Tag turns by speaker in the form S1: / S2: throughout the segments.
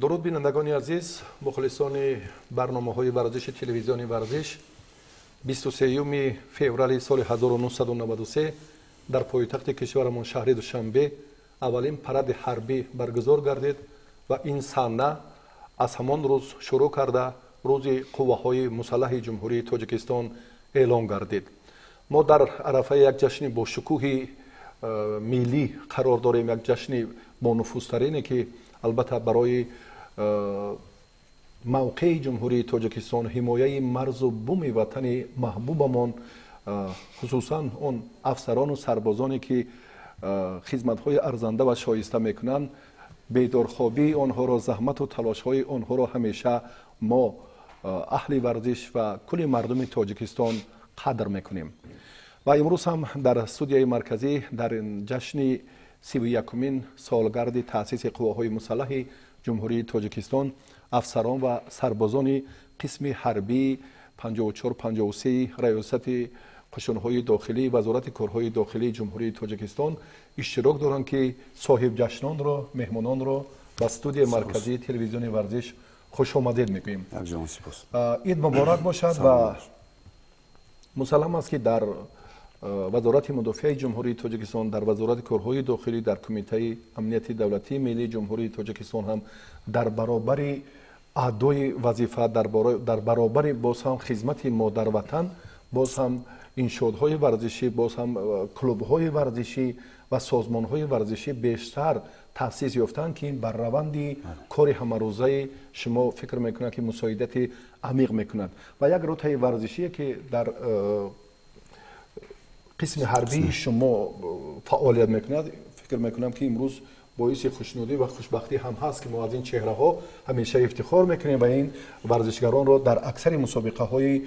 S1: Дуруд, бинандагони азиз, мухлисони барномаҳои варзиши телевизиони Варзиш. 23 феврали соли 1993 дар пойтахти кишварамон, шаҳри Душанбе, аввалин паради ҳарбӣ баргузор гардид ва ин саҳна аз ҳамон рӯз шурӯъ карда, рӯзи Қувваҳои Мусаллаҳи Ҷумҳурии Тоҷикистон эълон гардид. Мо дар арафаи як ҷашни бошукӯҳи миллӣ қарор дорем, як ҷашни бонуфузтарине, ки албатта барои мавқеи Ҷумҳурии Тоҷикистон, ҳимояи марзу буми ватани маҳбубамон, хусусан он афсарону сарбозоне, ки хизматҳои арзанда ва шоиста мекунанд, бедорхобии онҳоро, заҳмату талошҳои онҳоро ҳамеша мо, аҳли варзиш ва кулли мардуми Тоҷикистон, қадр мекунем. Ва имрӯз ҳам дар студияи марказӣ дар ҷашни 31-умин солгарди таъсиси Қувваҳои Мусаллаҳи Ҷумҳурии Тоҷикистон афсарон ва сарбозони қисми ҳарбии 5453 Раёсати Қушунҳои дохилӣ, Вазорати корҳои дохилии Ҷумҳурии Тоҷикистон иштирок доранд, ки соҳибҷашнонро, меҳмононро ба студияи марказии телевизиони Варзиш хушомадед мегӯем. Ид муборак бошад. Ва мусаллам аст, ки дар Вазорати мудофиаи Ҷумҳурии Тоҷикистон, дар Вазорати корҳои дохилӣ, дар Кумитаи амнияти давлатии миллии Ҷумҳурии Тоҷикистон ҳам дар баробари адои вазифа, дар баробари боз ҳам хизмати модарватан, боз ҳам иншоотҳои варзишӣ, боз ҳам клубҳои варзишӣ ва созмонҳои варзишӣ бештар таъсис ёфтанд, ки ин бар раванди кори ҳамарӯзаи шумо, фикр мекунад, ки мусоидати амиқ мекунад. Ва як ротаи варзишие, ки дар қисми ҳарбии шумо фаъолият мекунад, фикр мекунам, ки имрӯз боиси хушнудӣ ва хушбахтӣ ҳам ҳаст, ки мо аз ин чеҳраҳо ҳамеша ифтихор мекунем ва ин варзишгаронро дар аксари мусобиқаҳои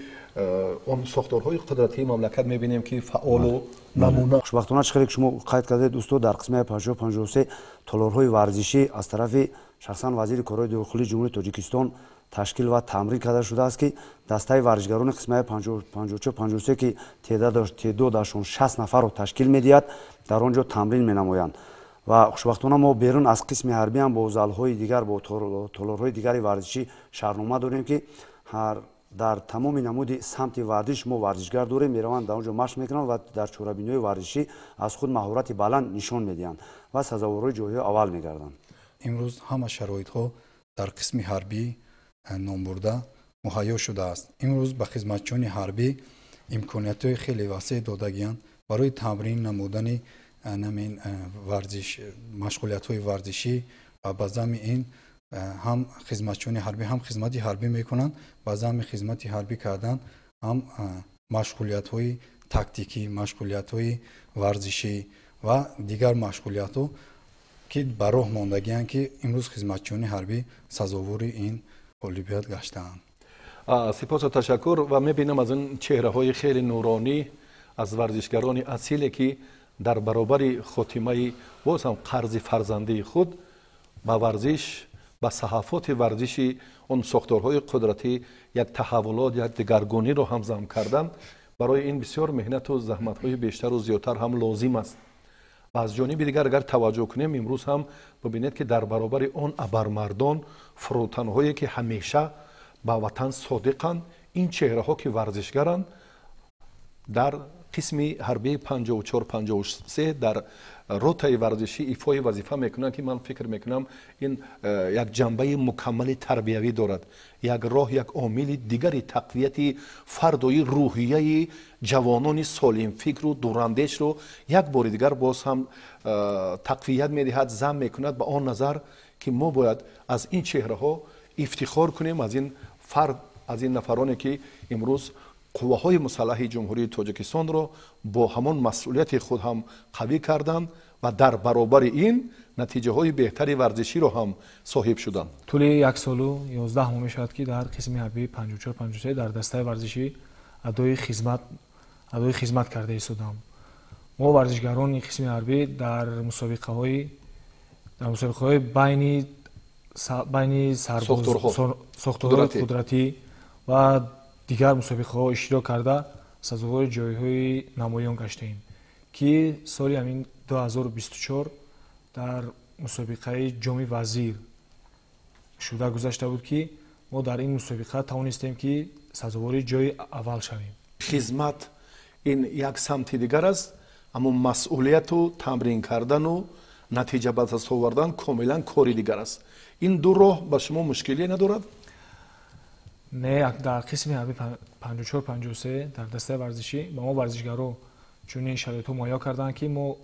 S1: он сохторҳои қудратии мамлакат мебинем, ки фаъолу намуна.
S2: Хушбахтона, чӣ хеле шумо қайд кардед, устод, дар қисми 5053 толорҳои варзишӣ аз тарафи шахсан вазири корҳои дохилии Ҷумҳурии Тоҷикистон ташкил ва тамрин карда шудааст, ки дастаи варзишгарони қисмаи 5453, ки теъдодашон 60 нафарро ташкил медиҳад, дар он ҷо тамрин менамоянд. Ва хушбахтона мо берун аз қисми ҳарбӣ ҳам бо залҳои дигар, бо толорҳои дигари варзишӣ шартнома дорем, ки дар тамоми намуди самти варзиш мо варзишгар дорем, мераванд, дар он ҷо машқ мекунанд ва дар чорабиниҳои варзишӣ аз худ маҳорати баланд нишон медиҳанд ва сазоворҳои ҷойҳои аввал мегарданд.
S3: Имрӯз ҳама шароитҳо дар қисми ҳарбӣ номбурда муҳайё шудааст. Имрӯз ба хизматчиёни ҳарбӣ имкониятҳои хеле васеъ додагианд барои тамрин намудани намин варзиш, машғулиятҳои варзишӣ. Ва ба замми ин ҳам хизматчиёни ҳарбӣ ҳам хизмати ҳарбӣ мекунанд, ба замми хизмати ҳарбӣ кардан ҳам машғулиятҳои тактикӣ, машғулиятҳои варзишӣ ва дигар машғулиятҳо, ки ба роҳ мондагианд, ки имрӯз хизматчиёни ҳарбӣ сазовори ин ғолибият гаштаанд.
S1: Сипосу ташаккур. Ва мебинам, аз ин чеҳраҳои хеле нуронӣ, аз варзишгарони асиле, ки дар баробари хотимаи боз ҳам қарзи фарзандии худ ба варзиш, ба саҳафоти варзиши он сохторҳои қудратӣ як таҳаввулот, як дигаргуниро ҳам зам кардан, барои ин бисёр меҳнату заҳматҳои бештару зиёдтар ҳам лозим аст. Ва аз ҷониби дигар, агар таваҷҷӯҳ кунем, имрӯз ҳам бибинед, ки дар баробари он абармардон, фурӯтанҳое, ки ҳамеша ба ватан содиқанд, ин чеҳраҳо, ки варзишгаранд, дар қисми ҳарбии 5453 дар ротаи варзишӣ ифои вазифа мекунанд, ки ман фикр мекунам, ин як ҷанбаи мукаммали тарбиявӣ дорад, як роҳ, як омили дигари тақвияти фардои рӯҳияи ҷавонони солимфикру дурандешро як бори дигар боз ҳам тақвият медиҳад, зам мекунад ба он назар, ки мо бояд аз ин чеҳраҳо ифтихор кунем, аз ин фард, аз ин нафароне, ки имрӯз Қувваҳои Мусаллаҳи Ҷумҳурии Тоҷикистонро бо ҳамон масъулияти худ ҳам қавӣ карданд ва дар баробари ин натиҷаҳои беҳтари варзиширо ҳам соҳиб шуданд.
S4: Тӯли як солу 11 моҳ мешавад, ки дар қисми ҳарбии 5453 дар дастаи варзишӣ адои хизмат карда истодам. Мо, варзишгарони қисми ҳарбӣ, дар мусобиқаҳои байни сохторҳои қудратӣ ва дигар мусобиқаҳо иштирок карда, сазовори ҷойҳои намоён гаштаем, ки соли ҳамин 2024 дар мусобиқаи Ҷоми вазир шуда гузашта буд, ки мо дар ин мусобиқа тавонистем, ки сазовори ҷои аввал шавем.
S1: Хизмат ин як самти дигар аст, аммо масъулияту тамрин кардану натиҷа ба даст овардан комилан кори дигар аст. Ин ду роҳ ба шумо мушкилие надорад?
S4: Не, дар қисми ҳарби 54-53 дар дастаи варзишӣ ба мо варзишгаро чунин шароитҳо муҳайё карданд, ки мо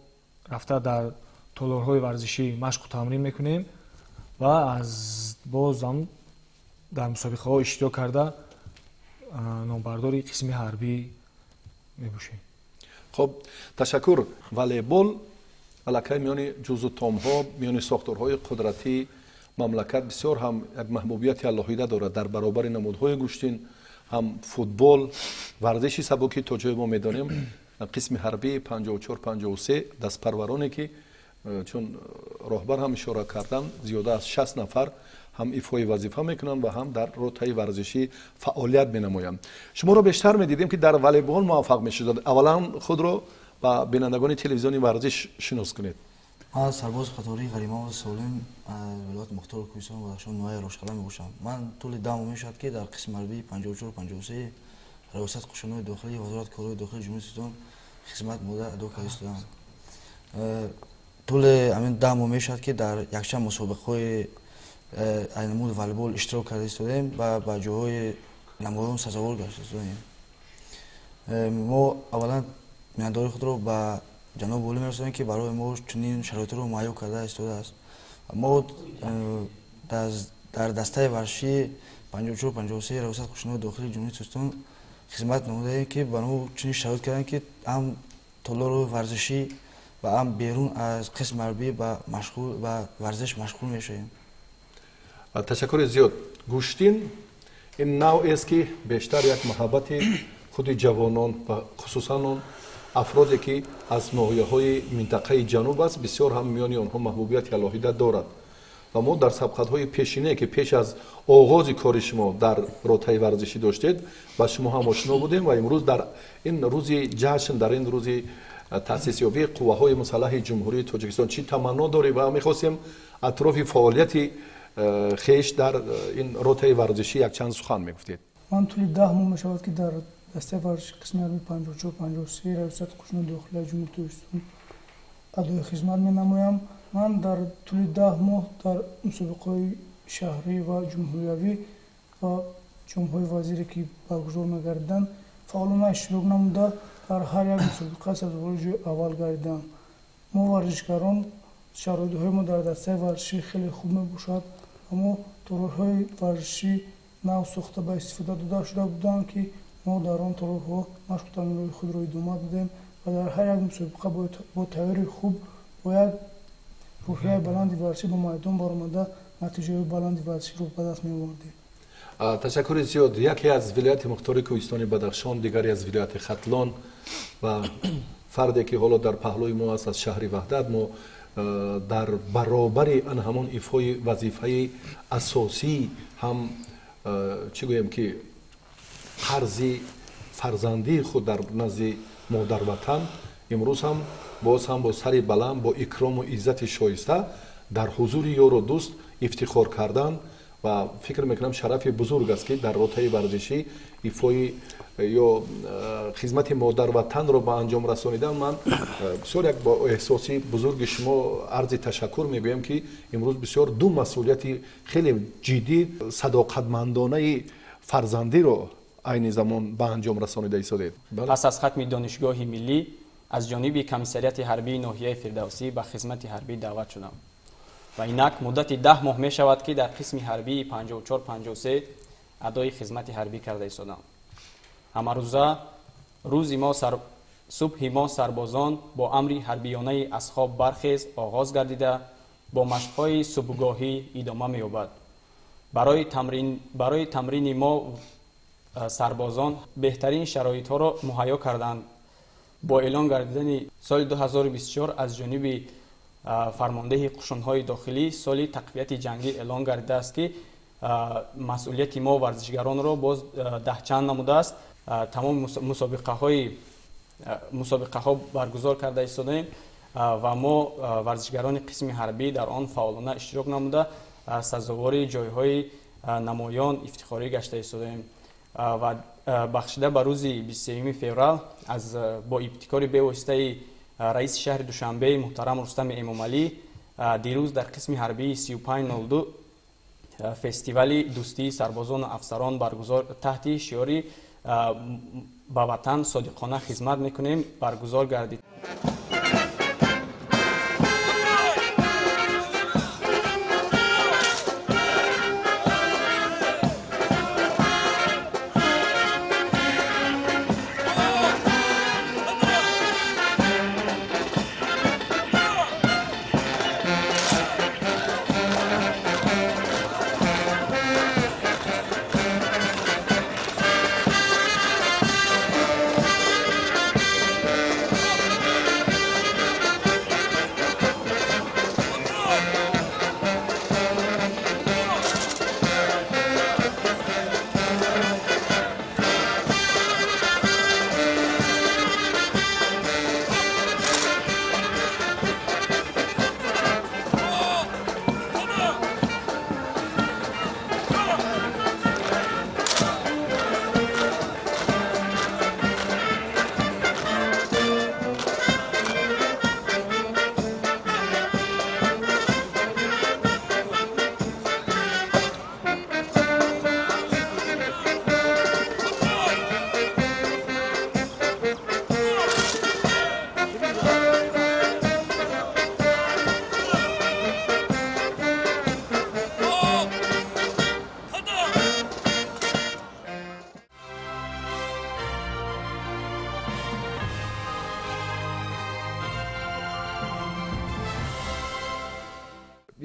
S4: рафта дар толорҳои варзишӣ машқу тамрин мекунем ва аз бозам дар мусобиқаҳо иштирок карда номбардори қисми ҳарбӣ мебошем.
S1: Хуб, ташаккур. Волейбол аллакай миёни ҷузу томҳо, миёни сохторҳои қудратии мамлакат бисёр ҳам як маҳбубияти алоҳида дорад. Дар баробари намудҳои гӯштин, ҳам футбол, варзиши сабукӣ, то ҷое мо медонем, қисми ҳарбии 54-53 дастпарвароне, ки чун роҳбар ҳам ишора карданд, зиёда аз 60 нафар ҳам ифои вазифа мекунанд ва ҳам дар ротаи варзишӣ фаъолият менамоянд. Шуморо бештар медидем, ки дар волейбол муваффақ мешудад. Аввалан худро ба бинандагони телевизиони варзиш шинос кунед.
S5: Ман сарбоз қатории Ғаримов Солим аз вилояти Мухтори Кӯҳистони Бадахшон, ноҳияи Рошқала мебошам. Ман тӯли 10 моҳ мешавад, ки дар қисми ҳарбии 54-53 Раёсати қушунҳои дохилии Вазорати корҳои дохилии Ҷумҳурии Тоҷикистон хизмат муда адо карда истодам. Тӯли ҳамин 10 моҳ мешавад, ки дар якчанд мусобиқаҳои намуди волейбол иштирок карда истодаем ва ба ҷойҳои намоён сазовор гашта истодаем. Мо аввалан миннатдории худро ба ҷаноби олӣ мерасонем, ки барои мо чунин шароитро муҳайё карда истодааст. Мо дар дастаи варзишии 54-53 Раёсати қушунҳои дохилии Ҷумҳурии Тоҷикистон хизмат намудаем, ки ба мо чунин шароит карданд, ки ҳам толори варзишӣ ва ҳам берун аз қисми ҳарбӣ ба варзиш машғул мешавем.
S1: Ташаккури зиёд. Гӯштин ин навъест, ки бештар як маҳаббати худи ҷавонон ва хусусан он афроде, ки аз ноҳияҳои минтақаи ҷануб аст, бисёр ҳам миёни онҳо маҳбубияти алоҳида дорад. Ва мо дар сабқатҳои пешине, ки пеш аз оғози кори шумо дар ротаи варзишӣ доштед, ба шумо ҳам ошно будем. Ва имрӯз дар ин рӯзи ҷашн, дар ин рӯзи таъсисёбии қувваҳои мусаллаҳи Ҷумҳурии Тоҷикистон, чӣ таманно дорем? Ва мехостем атрофи фаъолияти хеш дар ин ротаи варзишӣ якчанд сухан мегуфтед.
S6: Ман тӯли 10 моҳ мешавад, ки дар дастаи варзиши қисми ҳарбии 54-53 Раёсати қушуни дохилии Ҷумҳурии Тоҷикистон адои хизмат менамоям. Ман дар тӯли 10 моҳ дар мусобиқаҳои шаҳрӣ ва ҷумҳуриявӣ ва ҷомҳои вазире, ки баргузор мегардиданд, фаъолона иштирок намуда, дар ҳар як мусобиқа сазовори ҷои аввал гардидам. Мо варзишгарон шароитҳои мо дар дастаи варзишӣ хеле хуб мебошад. Аммо толорҳои варзишӣ нав сохта ба истифода дода шуда буданд, ки мо дар он толорҳо машқу тамринҳои худро идома додем ва дар ҳар як мусобиқа бо тайёри хуб, бо як рӯҳияи баланди варзишӣ ба майдон баромада, натиҷаҳои баланди варзиширо ба даст меовардем.
S1: Ташаккури зиёд. Яке аз вилояти мухтори Кӯҳистони Бадахшон, дигаре аз вилояти Хатлон ва фарде, ки ҳоло дар паҳлӯи мо аст, аз шаҳри Ваҳдат. Мо дар баробари ан ҳамон ифои вазифаи асосӣ ҳам, чӣ гӯем, ки қарзи фарзандии худ дар назди модарватан, имрӯз ҳам боз ҳам бо сари баланд, бо икрому иззати шоиста дар ҳузури ёру дӯст ифтихор кардан ва фикр мекунам, шарафи бузург аст, ки дар ротаи варзишӣ ифои ё хизмати модарватанро ба анҷом расонидан. Ман бисёр як бо эҳсоси бузурги шумо арзи ташаккур мегӯям, ки имрӯз бисёр ду масъулияти хеле ҷиддӣ, садоқатмандонаи фарзандиро айни замон ба анҷом расонида истодед.
S7: Пас аз хатми Донишгоҳи миллӣ аз ҷониби комиссариати ҳарбии ноҳияи Фирдавсӣ ба хизмати ҳарбӣ даъват шудам ва инак муддати 10 моҳ мешавад, ки дар қисми ҳарбии 54-53 адои хизмати ҳарбӣ карда истодам. Ҳамарӯза рӯзи мо субҳи мо сарбозон бо амри ҳарбиёнаи аз хоб бархез оғоз гардида, бо машқҳои субҳгоҳӣ идома меёбад. Барои тамрини мо сарбозон беҳтарин шароитҳоро муҳайё карданд. Бо эълон гардидани соли 2024 аз ҷониби фармондеҳи қушунҳои дохилӣ соли тақвияти ҷангӣ эълон гардидааст, ки масъулияти мо варзишгаронро боз даҳчанд намудааст. Тамоми мусобиқаҳо баргузор карда истодаем ва мо варзишгарони қисми ҳарбӣ дар он фаъолона иштирок намуда, сазовори ҷойҳои намоён ифтихорӣ гашта истодаем ва бахшида ба рӯзи 23 феврал аз бо ибтикори бевоситаи раиси шаҳри Душанбе муҳтарам Рустами Эмомалӣ дирӯз дар қисми ҳарбии 3502 фестивали дӯстии сарбозону афсарон баргузор таҳти шиори ба ватан содиқона хизмат мекунем баргузор гардид.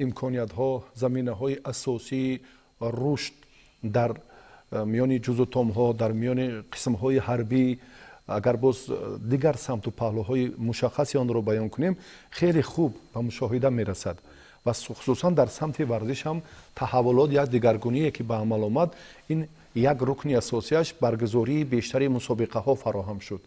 S1: Имкониятҳо, заминаҳои асосии рушд дар миёни ҷузутомҳо, дар миёни қисмҳои ҳарбӣ, агар боз дигар самту паҳлӯҳои мушаххаси онро баён кунем, хеле хуб ба мушоҳида мерасад ва хусусан дар самти варзиш ҳам таҳаввулот як дигаргуние ки ба амал омад, ин як рукни асосияш баргузории бештари мусобиқаҳо фароҳам шуд.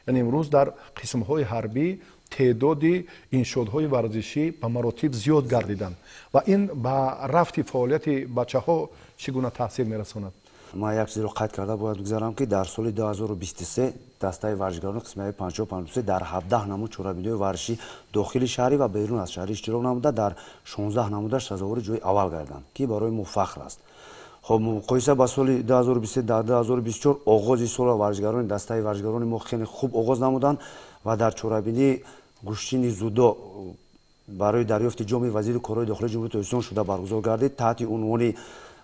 S1: Яъне имрӯз дар қисмҳои ҳарбӣ теъдоди иншоотҳои варзишӣ ба маротиб зиёд гардиданд ва ин ба рафти фаъолияти бачаҳо чӣ гуна таъсир мерасонад?
S2: Ман як чизро қайд карда бояд гузарам, ки дар соли 2023 дастаи варзишгарони қисмҳои 54-53 дар 17 намуд чорабиниҳои варзишӣ дохили шаҳрӣ ва берун аз шаҳрӣ иштирок намуда, дар 16 намудаш сазовори ҷои аввал гардиданд, ки барои мо фахр аст. Хоб, муқоиса ба соли 2023 дар 2024 оғози сола варзишгарони дастаи варзишгарони мо хеле хуб оғоз намуданд ва дар чорабинии гӯштини зудо барои дарёфти ҷоми вазири корҳои дохилии Ҷумҳурии Тоҷикистон шуда баргузор гардид таҳти унвони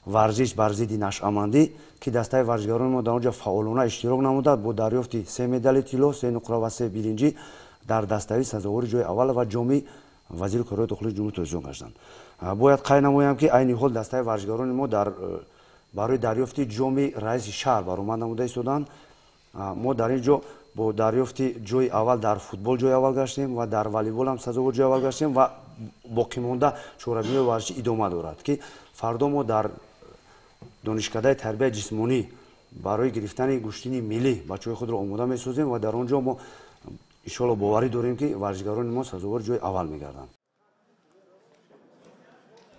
S2: варзиш бар зидди нашъамандӣ, ки дастаи варзишгарони мо дар он ҷо фаъолона иштирок намуда, бо дарёфти 3 медали тилло, 3 нуқра ва 3 биринҷӣ дар даставӣ сазовори ҷои аввал ва ҷоми вазири корҳои дохилии Ҷумҳурии Тоҷикистон гаштанд. Бояд қайд намоям, ки айни ҳол дастаи варзишгарони мо дар барои дарёфти ҷоми раиси шаҳр баромад намуда истоданд. Мо дар ин ҷо бо дарёфти ҷои аввал дар футбол ҷои аввал гаштем ва дар волейбол ҳам сазовор ҷои аввал гаштем ва боқимонда чорабиниҳои варзишӣ идома дорад, ки фардо мо дар донишкадаи тарбияи ҷисмонӣ барои гирифтани гӯштини миллӣ бачаҳои худро омода месозем ва дар он ҷо мо иншоалло боварӣ дорем, ки варзишгарони мо сазовори ҷои аввал мегарданд.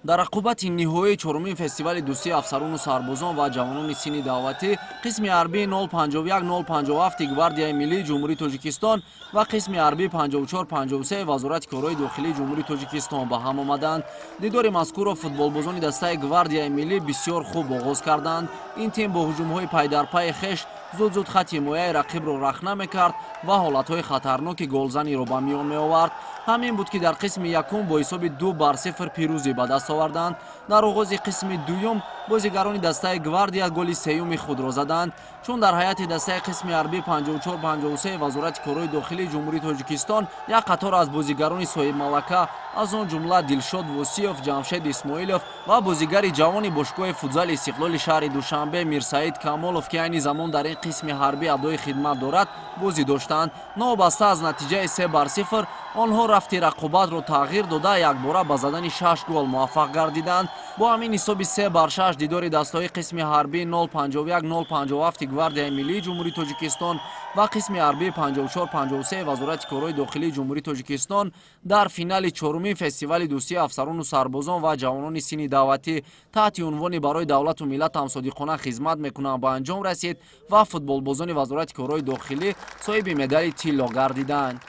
S8: Дар рақобати ниҳоии чорумин фестивали дӯстии афсарону сарбозон ва ҷавонони синни даъватӣ қисми ҳарбии 051-057 Гвардияи миллии Ҷумҳурии Тоҷикистон ва қисми ҳарбии 54-53 Вазорати корҳои дохилии Ҷумҳурии Тоҷикистон ба ҳам омаданд. Дидори мазкурро футболбозони дастаи Гвардияи миллӣ бисёр хуб оғоз карданд. Ин тим бо ҳуҷумҳои пайдарпайи хеш зуд-зуд хати ҳимояи рақибро рахна мекард ва ҳолатҳои хатарноки голзаниро ба миён меовард. Ҳамин буд, ки дар қисми якум бо ҳисоби 2-0 пирӯзӣ ба даст оварданд. Дар оғози қисми дуюм бозигарони дастаи Гвардия голи сеюми худро заданд. Чун дар ҳайати дастаи қисми ҳарбии 54-53 Вазорати корҳои дохилии Ҷумҳурии Тоҷикистон як қатор аз бозигарони соҳибмалака, аз он ҷумла Дилшод Восиёв, Ҷамшед Исмоилов ва бозигари ҷавони бошгоҳи футзали Истиқлоли шаҳри Душанбе Мирсаид Камолов, ки айни замон дар ин қисми ҳарбӣ адои хидмат дорад, бозӣ доштанд. Новобаста аз натиҷаи 3-0 онҳо рафти рақобатро тағйир дода, якбора ба задани 6 гол муваффақ гардиданд. Бо ҳамин ҳисоби 3-6 дидори дастаҳои қисми ҳарбии 051-057 Гвардияи миллии Ҷумҳурии Тоҷикистон ва қисми ҳарбии 54-53 Вазорати корҳои дохилии Ҷумҳурии Тоҷикистон дар финали чорумин фестивали дӯстии афсарону сарбозон ва ҷавонони синни даъватӣ таҳти унвони барои давлату миллат ҳамсодиқона хизмат мекунанд ба анҷом расид ва футболбозони Вазорати корҳои дохилӣ соҳиби медали тилло гардиданд.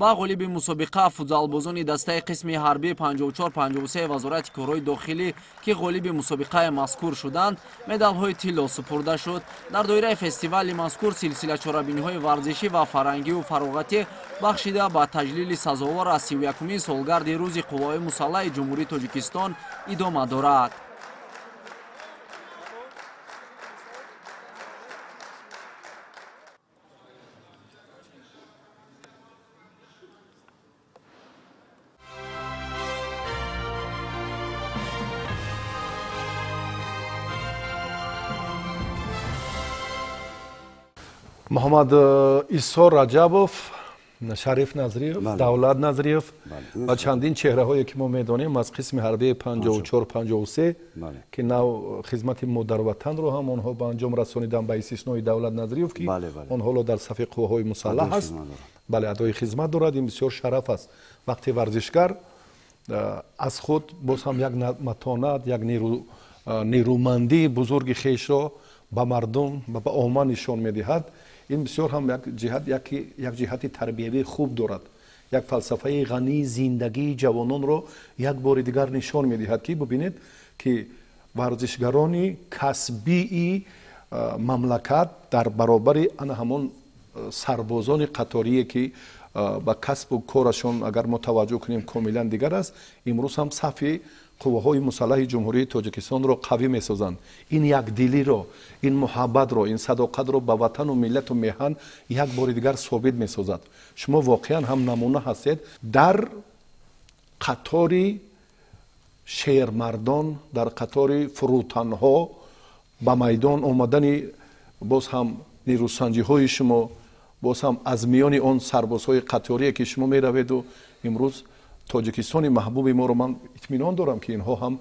S8: Ба ғолиби мусобиқа футзалбозони дастаи қисми ҳарбии 54-53 Вазорати корҳои дохилӣ, ки ғолиби мусобиқаи мазкур шуданд, медалҳои тилло супурда шуд. Дар доираи фестивали мазкур силсила чорабиниҳои варзишӣ ва фарҳангию фароғатӣ бахшида ба таҷлили сазовор аз 31-умин солгарди Рӯзи қувваҳои мусаллаҳи Ҷумҳурии Тоҷикистон идома дорад.
S1: Муҳаммад Исо Раҷабов, Шариф Назриев, Давлат Назриев ва чандин чеҳраҳое, ки мо медонем аз қисми ҳарбии 54-53, ки нав хизмати модарватанро ҳам онҳо ба анҷом расониданд, ба истиснои Давлат Назриев, ки он ҳоло дар сафи қувваҳои мусаллаҳ аст, бале, адои хизмат дорад. Ин бисёр шараф аст вақте варзишгар аз худ боз ҳам як матонат, як нерӯмандии бузурги хешро ба мардум ва ба омма нишон медиҳад. Ин бисёр ҳам як ҷиҳати тарбиявии хуб дорад, як фалсафаи ғании зиндагии ҷавононро як бори дигар нишон медиҳад, ки бибинед, ки варзишгарони касбии мамлакат дар баробари ана ҳамон сарбозони қаторие, ки ба касбу корашон агар мо таваҷҷӯҳ кунем комилан дигар аст, имрӯз ҳам сафи қувваҳои мусаллаҳи Ҷумҳурии Тоҷикистонро қавӣ месозанд. Ин якдилиро, ин муҳаббатро, ин садоқатро ба ватану миллату меҳан як бори дигар собит месозад. Шумо воқеан ҳам намуна ҳастед дар қатори шермардон, дар қатори фурӯтанҳо ба майдон омадани боз ҳам нерӯсанҷиҳои шумо, боз ҳам аз миёни он сарбозҳои қаторие, ки шумо мераведу имрӯз Тоҷикистони маҳбуби моро, ман итминон дорам, ки инҳо ҳам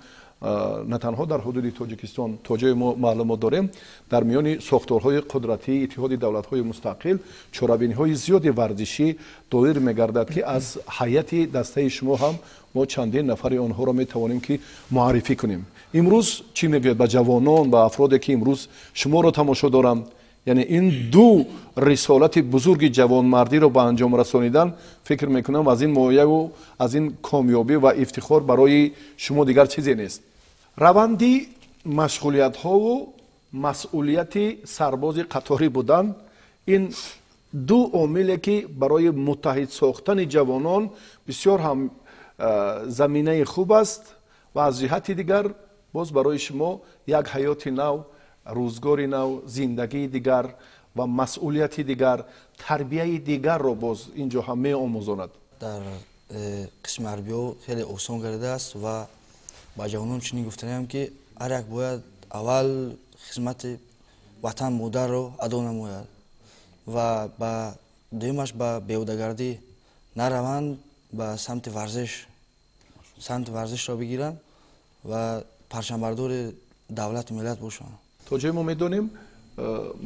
S1: на танҳо дар ҳудуди Тоҷикистон, то ҷое мо маълумот дорем, дар миёни сохторҳои қудратии Иттиҳоди давлатҳои мустақил чорабиниҳои зиёди варзишӣ доир мегардад, ки аз ҳайати дастаи шумо ҳам мо чандин нафари онҳоро метавонем, ки муаррифӣ кунем. Имрӯз чӣ мегӯяд ба ҷавонон, ба афроде, ки имрӯз шуморо тамошо доранд? Яъне ин ду рисолати бузурги ҷавонмардиро ба анҷом расонидан, фикр мекунам, аз ин мояву аз ин комёбӣ ва ифтихор барои шумо дигар чизе нест. Раванди машғулиятҳову масъулияти сарбози қаторӣ будан, ин ду омиле, ки барои муттаҳид сохтани ҷавонон бисёр ҳам заминаи хуб аст ва аз ҷиҳати дигар боз барои шумо як ҳаёти нав, рӯзгори нав, зиндагии дигар ва масъулияти дигар, тарбияи дигарро боз ин ҷо ҳам меомӯзонад.
S5: Дар қисми ҳарбиҳо хеле осон гардидааст ва ба ҷавонон чунин гуфтаниям, ки ҳар як бояд аввал хизмати ватан модарро адо намояд ва ба дуюмаш ба беҳудагардӣ нараванд, ба самти варзиш, самти варзишро бигиранд ва парчамбардори давлату миллат бошанд.
S1: То ҷое мо медонем,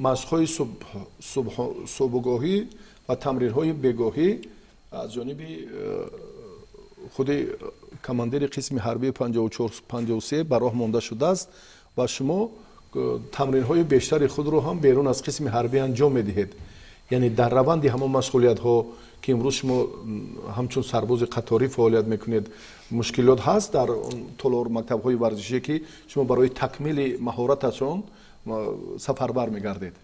S1: машқҳои субҳгоҳӣ ва тамринҳои бегоҳӣ аз ҷониби худи командири қисми ҳарбии 54-53 ба роҳ монда шудааст ва шумо тамринҳои бештари худро ҳам берун аз қисми ҳарбӣ анҷом медиҳед. Яъне дар раванди ҳамон машғулиятҳо, ки имрӯз шумо ҳамчун сарбози қаторӣ фаъолият мекунед, мушкилот ҳаст дар толор мактабҳои варзишӣ, ки шумо барои такмили маҳораташон сафарбар мегардед?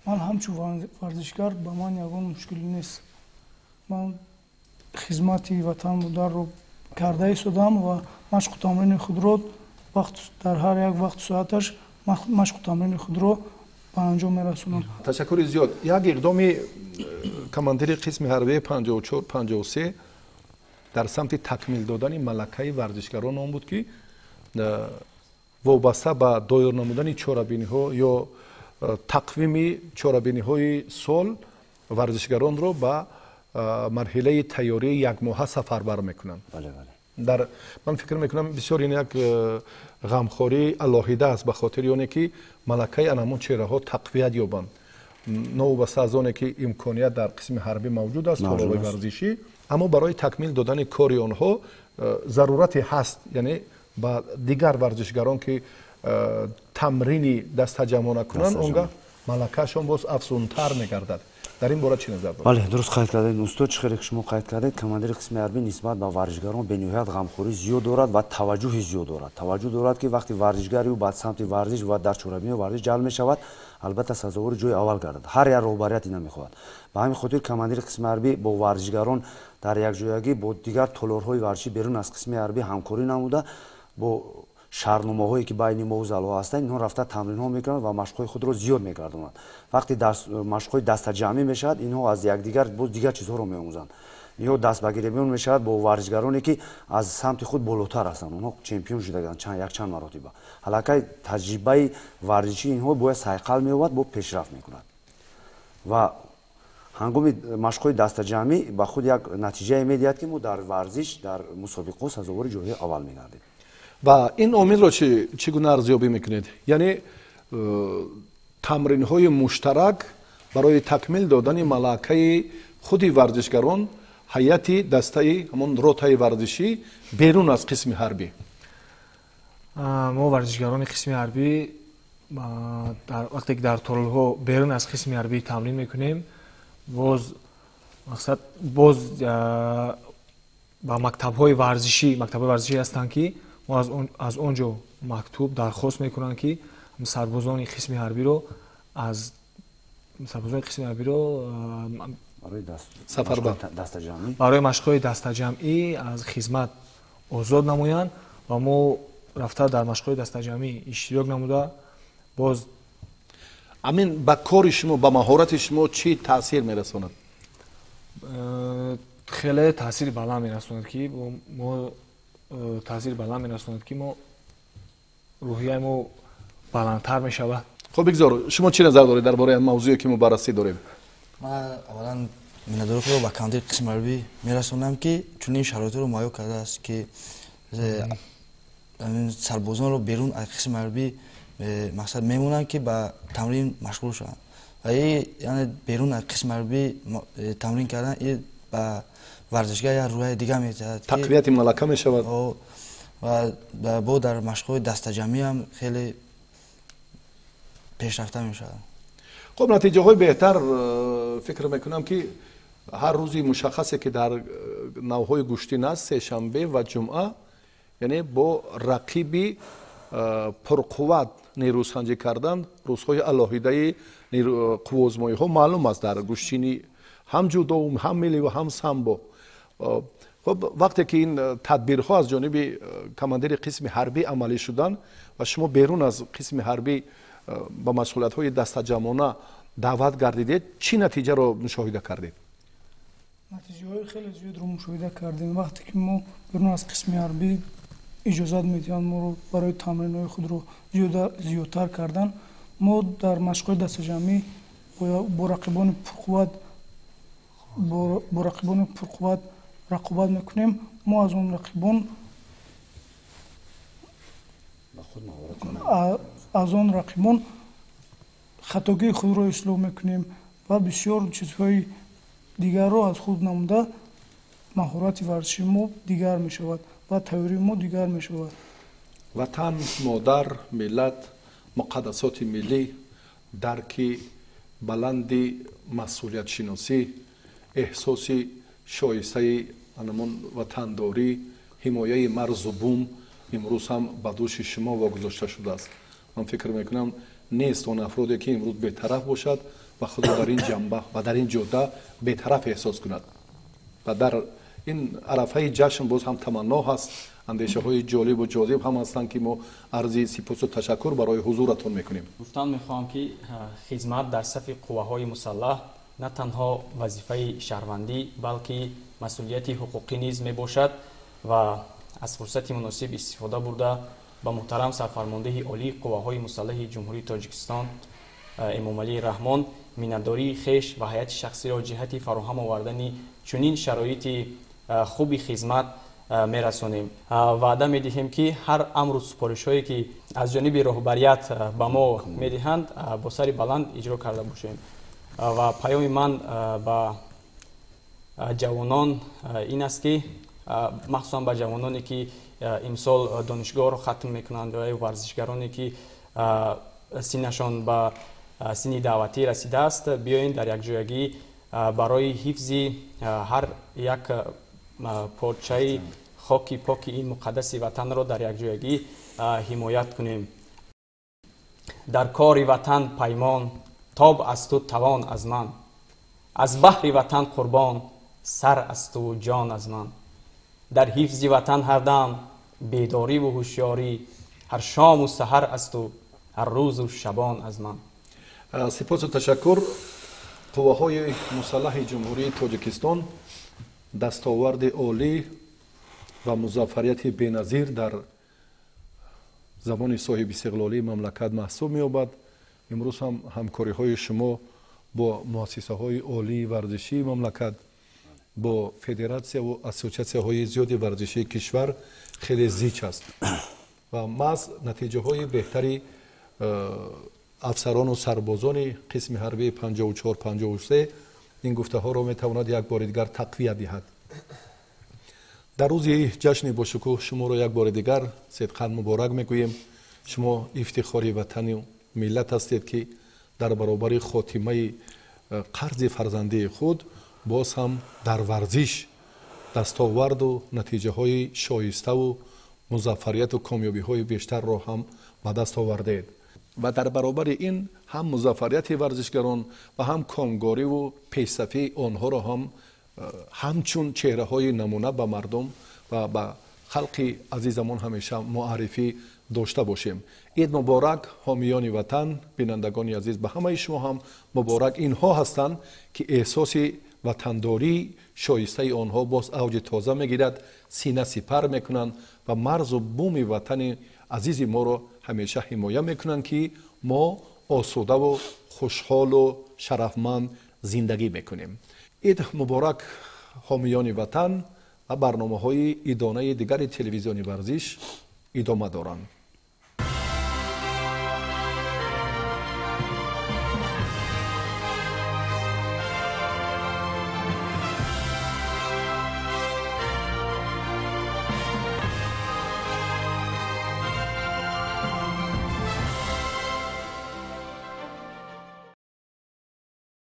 S6: Ман ҳамчун варзишгар ба ман ягон мушкилӣ нест. Ман хизмати ватан модарро карда истодам ва машқу тамрини худро дар ҳар як вақту соаташ машқу тамрини худро ба анҷом мерасонам.
S1: Ташаккури зиёд. Як иқдоми командири қисми ҳарбии 54-53 дар самти такмил додани малакаи варзишгарон он буд, ки вобаста ба доир намудани чорабиниҳо ё тақвими чорабиниҳои сол варзишгаронро ба марҳилаи тайёрии якмоҳа сафарбар мекунанд.
S2: Бале, бале.
S1: Дар ман фикр мекунам, бисёр ин як ғамхории алоҳида аст, ба хотири оне ки малакаи анамон чеҳраҳо тақвият ёбанд, новобаста аз оне ки имконият дар қисми ҳарбӣ мавҷуд аст, толорҳои варзишӣ, аммо барои такмил додани кори онҳо зарурате ҳаст, яъне ба дигар варзишгарон ки тамрини дастаҷамъона кунанд, он гаҳ малакаашон боз афзунтар мегардад. Дар ин бора чӣ назар доред?
S2: Бале, дуруст қайд кардед, устод. Чӣ хеле шумо қайд кардед, командири қисми ҳарбӣ нисбат ба варзишгарон бениҳоят ғамхорӣ зиёд дорад ва таваҷҷӯҳи зиёд дорад. Таваҷҷӯҳ дорад, ки вақти варзишгари ӯ ба самти варзиш ва дар чорабиниҳои варзиш ҷалб мешавад, албатта сазовори ҷои аввал гардад. Ҳар як роҳбарият ина мехоҳад. Ба ҳамин хотир командири қисми ҳарбӣ бо варзишгарон дар якҷоягӣ бо дигар толорҳои варзишӣ берун аз қисми ҳарбӣ ҳамкорӣ намуда, бо шаҳрномаҳое ки байни мо залҳо ҳастанд, инҳо рафта тамринҳо мекунанд ва машқҳои худро зиёд мегардонанд. Вақте машқҳои дастаҷамъӣ мешавад, инҳо аз якдигар боз дигар чизҳоро меомӯзанд. Инҳо даст ба гиребон мешавад бо варзишгароне ки аз самти худ болотар ҳастанд, онҳо чемпион шудаганд якчанд маротиба. Аллакай таҷрибаи варзишии инҳо бояд сайқал меёбад, бо пешрафт мекунад ва ҳангоми машқҳои дастаҷамъӣ ба худ як натиҷае медиҳад, ки мо дар варзиш, дар мусобиқаҳо сазовори ҷойҳои аввал мегардем.
S1: Ва ин омилро чӣ гуна арзёбӣ мекунед? Яъне тамринҳои муштарак барои такмил додани малакаи худи варзишгарон, ҳайати дастаи ҳамон ротаи варзишӣ берун аз қисми ҳарбӣ.
S4: Мо варзишгарони қисми ҳарбӣ вақте ки дар толорҳо берун аз қисми ҳарбӣ тамрин мекунем, боз мақсад боз ба мактабҳои варзишӣ, мактабҳои варзишӣ ҳастанд, ки мо аз он ҷо мактуб дархост мекунанд, ки сарбозони қисми ҳарбиро аз сарбозони қисми ҳарбиро барои машқҳои дастаҷамъӣ аз хизмат озод намоянд ва мо рафта дар машқҳои дастаҷамъӣ иштирок намуда боз.
S1: Амин ба кори шумо, ба маҳорати шумо чӣ таъсир мерасонад?
S4: Хеле таъсири баланд мерасонад, ки мо таъсири баланд мерасонад, ки мо рӯҳияи мо баландтар мешавад.
S1: Хуб, бигзор, шумо чӣ назар доред дар бораи мавзӯе ки мо баррасӣ дорем?
S5: Ман аввалан миннатдории худро ба командири қисми ҳарбӣ мерасонам, ки чунин шароитеро муҳайё кардааст, ки сарбозонро берун аз қисми ҳарбӣ мақсад мемонанд, ки ба тамрин машғул шаванд, ва яъне берун аз қисми ҳарбӣ тамрин кардан ба варзишгар як рӯҳияи дигар медиҳад,
S1: тақвияти малака мешавад
S5: ва бо дар машқҳои дастаҷамъӣ ҳам хеле пешрафта мешавад.
S1: Хуб, натиҷаҳои беҳтар фикр мекунам, ки ҳар рӯзи мушаххасе ки дар навҳои гӯштин аст, сешанбе ва ҷумъа, яъне бо рақиби пурқувват нерӯсанҷӣ кардан, рӯзҳои алоҳидаи қуввозмоиҳо маълум аст дар гӯштини ҳам ҷудо, ҳам миллӣ ва ҳам самбо. Хуб, вақте ки ин тадбирҳо аз ҷониби командири қисми ҳарбӣ амалӣ шуданд ва шумо берун аз қисми ҳарбӣ ба машғулиятҳои дастаҷамъона даъват гардидед, чӣ натиҷаро мушоҳида кардед?
S6: Натиҷаҳои хеле зиёдро мушоҳида кардем. Вақте ки мо берун аз қисми ҳарбӣ иҷозат медиҳанд моро барои тамринҳои худро зиёдтар кардан, мо дар машқҳои дастаҷамъӣ бо рақибони пурқувват рақобат мекунем. Мо аз он рақибон хатогии худро ислоҳ мекунем ва бисёр чизҳои дигарро аз худ намуда, маҳорати варзиши мо дигар мешавад ва тайёрии мо дигар мешавад.
S1: Ватан, модар, миллат, муқаддасоти миллӣ, дарки баланди масъулиятшиносӣ, эҳсоси шоистаи анамон ватандорӣ, ҳимояи марзу бум имрӯз ҳам ба дӯши шумо вогузошта шудааст. Ман фикр мекунам, нест он афроде ки имрӯз бетараф бошад ва худро дар ин ҷанба ва дар ин ҷода бетараф эҳсос кунад. Ва дар ин арафаи ҷашн боз ҳам таманно ҳаст, андешаҳои ҷолибу ҷозиб ҳам ҳастанд, ки мо арзи сипосу ташаккур барои ҳузуратон мекунем.
S7: Гуфтан мехоҳам, ки хизмат дар сафи қувваҳои мусаллаҳ на танҳо вазифаи шаҳрвандӣ, балки масъулияти ҳуқуқӣ низ мебошад ва аз фурсати муносиб истифода бурда, ба муҳтарам сарфармондеҳи олии қувваҳои мусаллаҳи Ҷумҳурии Тоҷикистон Эмомалӣ Раҳмон миннатдории хеш ва ҳайати шахсиро ҷиҳати фароҳам овардани чунин шароити хуби хизмат мерасонем. Ваъда медиҳем, ки ҳар амру супоришҳое, ки аз ҷониби роҳбарият ба мо медиҳанд, бо сари баланд иҷро карда бошем. Ва паёми ман ба ҷавонон ин аст, ки махсусан ба ҷавононе, ки имсол донишгоҳро хатм мекунанд ва варзишгароне, ки синнашон ба синни даъватӣ расидааст, биёен дар якҷоягӣ барои ҳифзи ҳар як порчаи хоки поки ин муқаддаси ватанро дар якҷоягӣ ҳимоят кунем. Дар кори ватан паймон, тоб аз ту, тавон аз ман, аз баҳри ватан қурбон, сар аз ту, ҷон аз ман. Дар ҳифзи ватан ҳардам бедориву ҳушёрӣ, ҳар шому саҳар аз ту, ҳар рӯзу шабон аз ман.
S1: Сипосу ташаккур. Қувваҳои мусаллаҳи Ҷумҳурии Тоҷикистон дастоварди олӣ ва музаффарияти беназир дар замони соҳибистиқлолии мамлакат маҳсуб меёбад. Имрӯз ҳам ҳамкориҳои шумо бо муассисаҳои олии варзишии мамлакат, бо федератсияву ассотсиатсияҳои зиёди варзишии кишвар хеле зич аст ва маҳз натиҷаҳои беҳтари афсарону сарбозони қисми ҳарбии 54-53 ин гуфтаҳоро метавонад як бори дигар тақвият диҳад. Дар рӯзи ҷашни бошукӯҳ шуморо як бори дигар сидқан муборак мегӯем. Шумо ифтихори ватану миллат ҳастед, ки дар баробари хотимаи қарзи фарзандии худ боз ҳам дар варзиш дастоварду натиҷаҳои шоиставу музаффарияту комёбиҳои бештарро ҳам ба даст овардед ва дар баробари ин ҳам музаффарияти варзишгарон ва ҳам комгориву пешсафии онҳоро ҳам ҳамчун чеҳраҳои намуна ба мардум ва ба халқи азизамон ҳамеша муаррифӣ дошта бошем. Ид муборак, ҳомиёни ватан! Бинандагони азиз, ба ҳамаи шумо ҳам муборак. Инҳо ҳастанд, ки эҳсоси ватандории шоистаи онҳо боз авҷи тоза мегирад, сина сипар мекунанд ва марзу буми ватани азизи моро ҳамеша ҳимоя мекунанд, ки мо осудаву хушҳолу шарафманд зиндагӣ мекунем. Ид муборак, ҳомиёни ватан! Ва барномаҳои идонаи дигари телевизиони Варзиш идома доранд.